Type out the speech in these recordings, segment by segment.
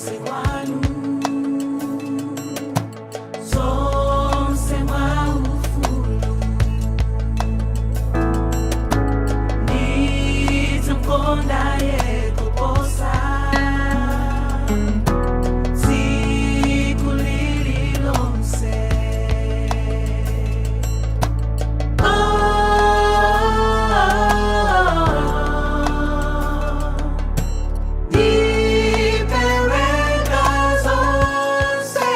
Zonse kwanu, zonse mwaufulu. Ndidzamkonda koposa tsiku lililonse. Ah, ndipereka zonse,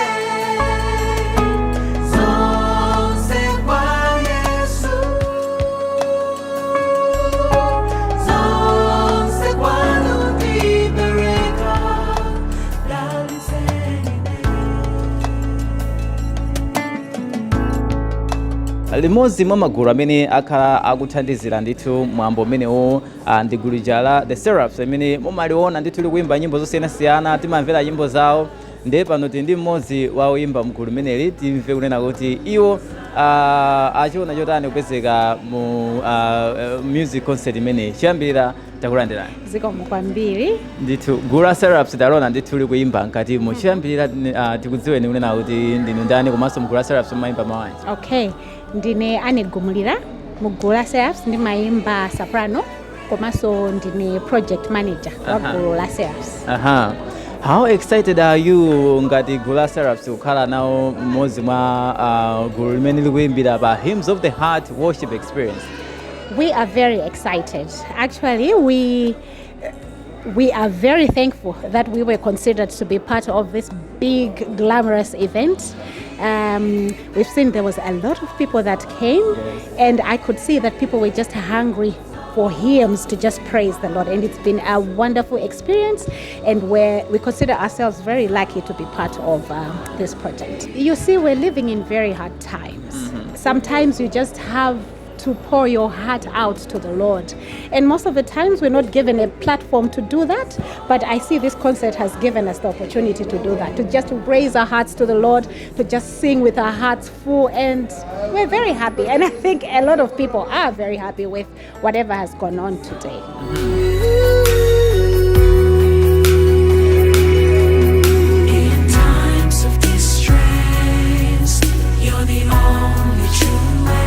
zonse kwa Yesu, zonse kwanu ndipereka, dalitseni. Limodzi mwa magulu amene akhala akuthandizira ndithu mwambo umenewo ndi gulu lija la The Seraphs amene mumaliona ndithu likuimba nyimbo zosiyanasiyana, timamvera nyimbo zawo. Ndiye pano tili ndi mmodzi wa oyimba mgulu limeneli. Timve kunena kuti iwo achiona chotani kupezeka mu music concert imeneyi. Chiyambirira, takulandirani. Zikomo kwambiri. Ndithu gulu la Seraphs taliona ndithu likuimba mkatimo. Chiyambirira, tikudziweni kunena kuti ndinu ndani, komanso mgulu la Seraphs mumayimba mawanji? Okay, ndine Ane Gumulira. Mugulu la Seraphs ndimayimba soprano, komanso ndine project manager wa gulu la Seraphs. Aha. How excited are you ngati gulu la Seraphs kukhala nawo mmodzi mwa gulu limene likuimbira pa Hymns of the Heart Worship Experience? We are very excited. Actually, we are very thankful that we were considered to be part of this big glamorous event. We've seen there was a lot of people that came, and I could see that people were just hungry for hymns to just praise the Lord. And it's been a wonderful experience, and we consider ourselves very lucky to be part of this project. You see, we're living in very hard times. Sometimes you just have to pour your heart out to the Lord. And most of the times we're not given a platform to do that, but I see this concert has given us the opportunity to do that, to just raise our hearts to the Lord, to just sing with our hearts full, and we're very happy. And I think a lot of people are very happy with whatever has gone on today. In times of distress, you're the only true way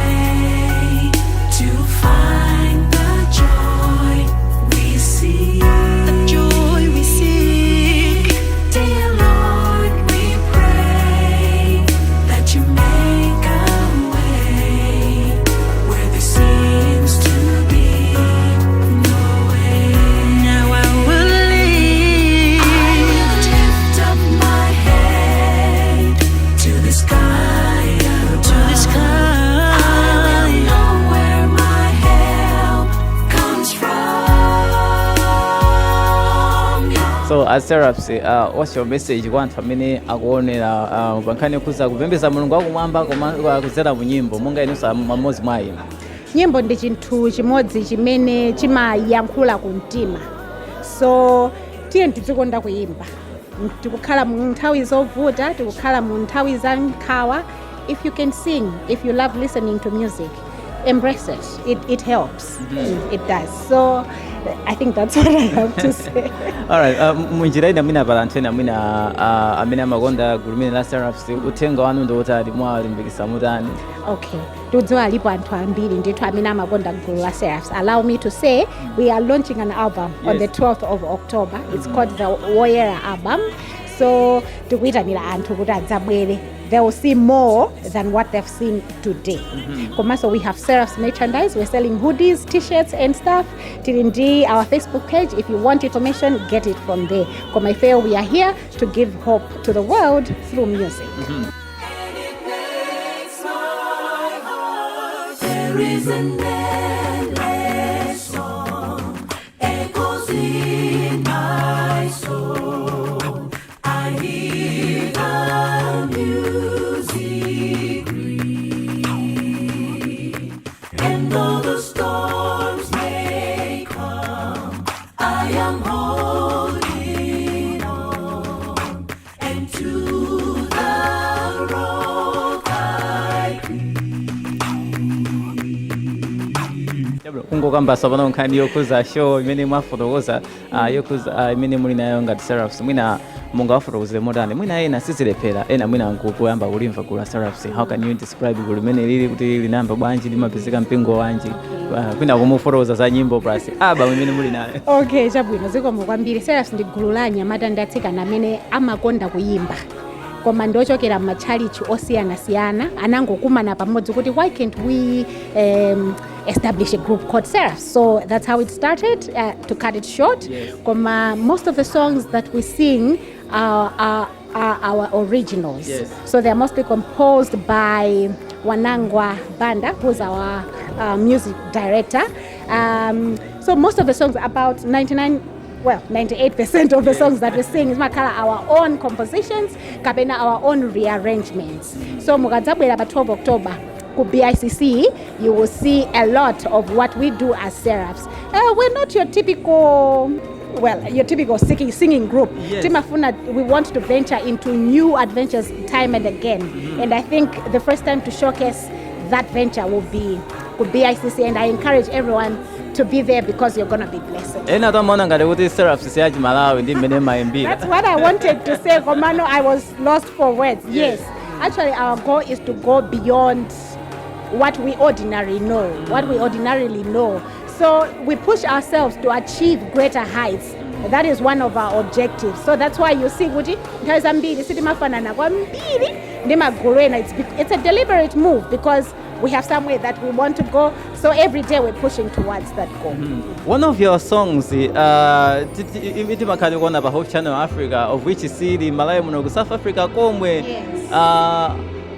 to find the joy we seek. The joy we seek. Dear Lord, we pray that you make a way where there seems to be no way. Now I will live. I will lift up my head to the sky. To the sky. I will know where my help comes from. So as Seraphs, what's your message kwa anthu amene akuonera pa nkhani yokhuza kupembedza Mulungu wakumwamba koma kudzera mu nyimbo, monga inunso mmodzi mwa inu? Nyimbo ndi chinthu chimodzi chimene chimayankhula ku mtima, so tiye tidzikonda kuyimba. Tikukhala mu nthawi zovuta, tikukhala mu nthawi za nkhawa. If you can sing, if you love listening to music, embrace it. It helps. It does. So I think that's what I have to say. Alright, munjira ina mwina pala anthu ena mwina amene amakonda gulu limene la Seraphs, uthenga wanu ndi wotani? Mwalimbikitsa mutani? Okay, ndikudziwa alipo anthu ambiri ndithu amene amakonda gulu la Seraphs. Allow me to say we are launching an album on the 12th of October. It's called the Woyera Album, so tikuyitanira anthu kuti adzabwere. They will see more than what they've seen today. Komanso we have Seraphs merchandise. We're selling hoodies, T-shirts and stuff. Tili ndi our Facebook page. If you want information, get it from there. Koma ife, we are here to give hope to the world through music. And it makes my heart. There is an endless song echoes in my soul. I hear the music ring, and though the storms may come, I am holding on, and to the rock I cling. Chabwino. Kungokamba pano nkhani yokhuza show imene mwafotokoza, yokhuza imene muli nayo ngati Seraphs, mwina mungawafotokozere motani? Mwina ena sizilephera, ena mwina nkuyamba kulimva gulu la Seraphs. How can you describe gulu limene lili, kuti linayamba bwanji, limapezeka mpingo wanji? Kwina kumufotokoza za nyimbo plus album imene muli nayo. Okay, chabwino, zikomo kwambiri. Seraphs ndi gulu la anyamata ndi atsikana amene amakonda kuyimba, koma ndiochokera m'matchalichi osiyanasiyana. Anangokumana pamodzi kuti, "Why can't we establish a group called Seraphs?" So that's how it started, to cut it short. Koma most of the songs that we sing are our originals. So they're mostly composed by Wanangwa Banda, who's our music director. So most of the songs, about 99, well, 98% of the songs that we sing is makhala our own compositions kapena our own rearrangements. So mukadzabwera pa 12 October ku BICC, you will see a lot of what we do as Seraphs. We're not your typical, well, your typical singing group. Timafuna, we want to venture into new adventures time and again, and I think the first time to showcase that venture will be ku BICC, and I encourage everyone to be there because you're going to be blessed. Ena tamaona ngati kuti Seraphs siyachi Malawi ndi mmene mayimbira. That's what I wanted to say, komano I was lost for words. Yes. Actually, our goal is to go beyond what we ordinarily know, what we ordinarily know. So we push ourselves to achieve greater heights. That is one of our objectives. So that's why you see kuti nthawi zambiri sitimafanana kwambiri ndi magulu ena. It's a deliberate move because we have somewhere that we want to go. So every day we're pushing towards that goal. One of your songs timakhala kuona pa Hope Channel Africa, of which sili Malawi muno, ku South Africa komwe. Yes.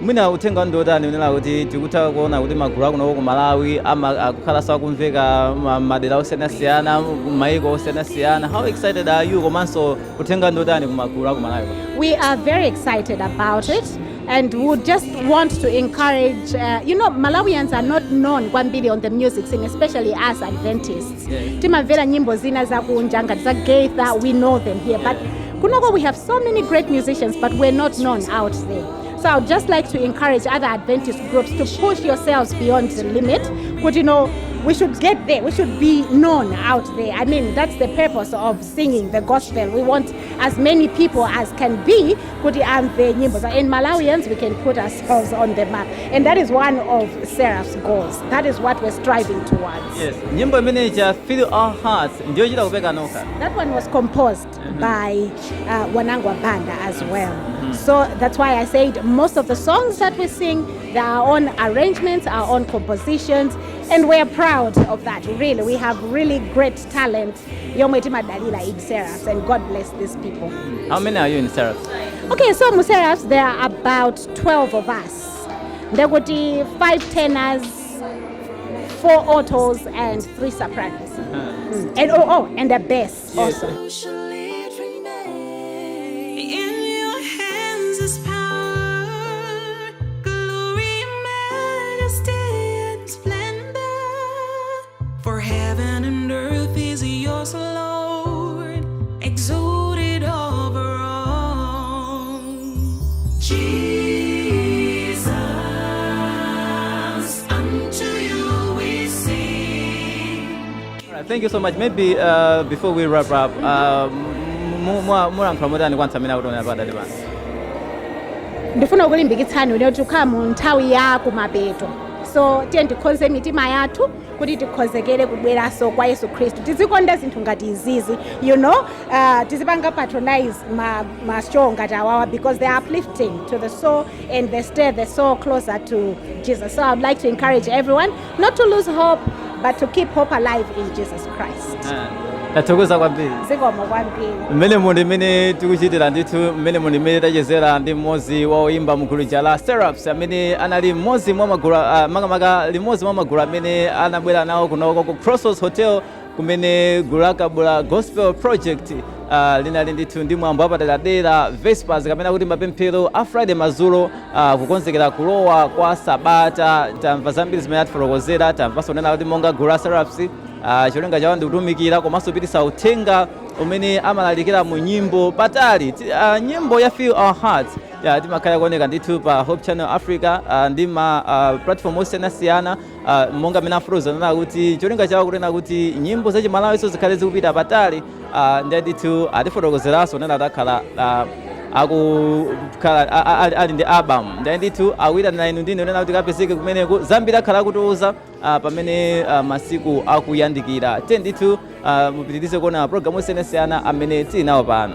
Mwina uthenga ndi otani unena kuti tikutha kuona kuti magulu akunoko ku Malawi akukhalanso akumveka madera osiyanasiyana, maiko osiyanasiyana? How excited are you, komanso uthenga ndi otani ku magulu aku Malawi? We are very excited about it and would just want to encourage, Malawians are not known kwambiri on the music scene, especially us Adventists. Timamvera nyimbo zina zakunja ngati za Gaither, we know them here, but kunoko we have so many great musicians, but we're not known out there. So I would just like to encourage other Adventist groups to push yourselves beyond the limit. But we should get there. We should be known out there. I mean, that's the purpose of singing the gospel. We want as many people as can be kuti amve nyimbo. In Malawians, we can put ourselves on the map. And that is one of Seraph's goals. That is what we're striving towards. Yes, nyimbo imene cha "Fill Our Hearts" ndiyo chita kupeka nokha? That one was composed by Wanangwa Banda as well. So that's why I said most of the songs that we sing, they're our own arrangements, our own compositions, and we're proud of that. Really, we have really great talent. Yomwe timadalira in Seraphs, and God bless these people. How many are you in Seraphs? Okay, so mu Seraphs, there are about 12 of us. There would be five tenors, four altos, and three sopranos. And oh, and a bass also. Shall it remain? In your hands is power, glory, majesty, and splendor. For heaven and earth is yours, Lord, exalted over all. Jesus, unto you we sing. Alright, thank you so much. Maybe before we wrap up, mulankhula motani kwa anthu amene akutionera padali pano? Ndifuna kulimbikitsani kuti tikukhala mu nthawi ya kumapeto, so tiye tikonze mitima yathu kuti tikonzekere kubweranso kwa Yesu Khristu. Tizikonda zinthu ngati izizi, tizipanga patronize ma show ngati awawa because they are uplifting to the soul and they stir the soul closer to Jesus. So I would like to encourage everyone not to lose hope but to keep hope alive in Jesus Christ. Tathokoza kwambiri. Zikomo kwambiri. Mmene mundi mmene tikuchitira ndithu, mmene mundi mmene tachezera ndi mmodzi wa oyimba mgulu la Seraphs amene anali mmodzi mwa magulu, makamaka limodzi mwa magulu amene anabwera nawo kunoko ku Crossroads Hotel, kumene gulu la Kabula Gospel Project linali ndithu ndi mwambo wapaderadera, Vespers kapena kuti mapemphero a Friday madzulo, kukonzekera kulowa kwa sabata. Tamva zambiri zimene atifotokozera. Tamvanso kunena kuti monga gulu la Seraphs, cholinga chawo ndi kutumikira komanso kupititsa uthenga umene amalalikira mu nyimbo patali. Nyimbo ya "Fill Our Hearts" ya timakhala kuoneka ndithu pa Hope Channel Africa ndi ma platform osiyanasiyana. Monga amene afotokoza nena kuti cholinga chawo kunena kuti nyimbo za Chimalawiso zikhale zikupita patali. Ndiye ndithu atifotokozeranso nena atakhala akukhala ali ndi album. Ndiye ndithu akuyitanira inu ndine nena kuti kapezeke kumeneko. Zambiri akhala akutiuza pamene masiku akuyandikira. Tiye ndithu mupitirize kuona programu osiyanasiyana amene tili nawo pano.